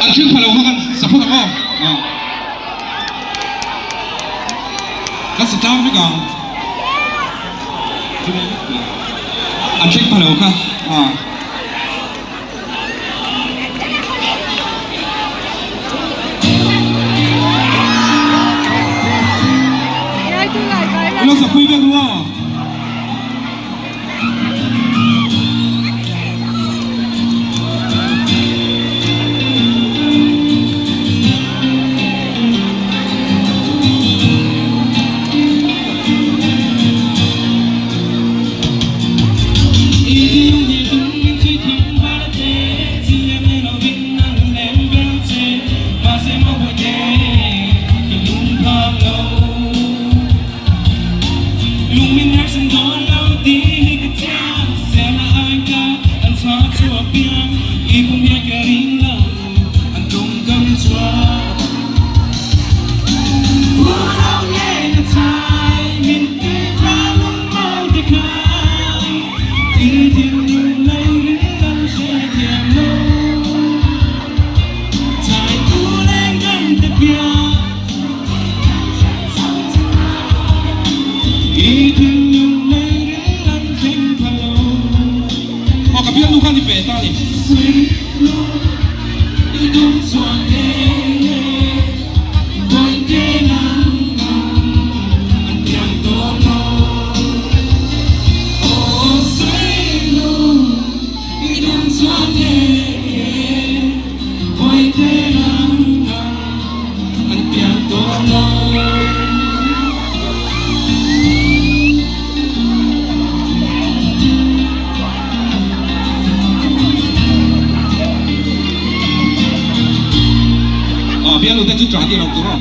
An thleng pha lo kha kan sa phawt ang aw. Kan sa tlang vek ang. An thleng pha lo kha. Lo sa pui vek ru aw. Aw ka bialnu kha ni ve ta ni. Aw bialnu te chu tah tir ang tur aw.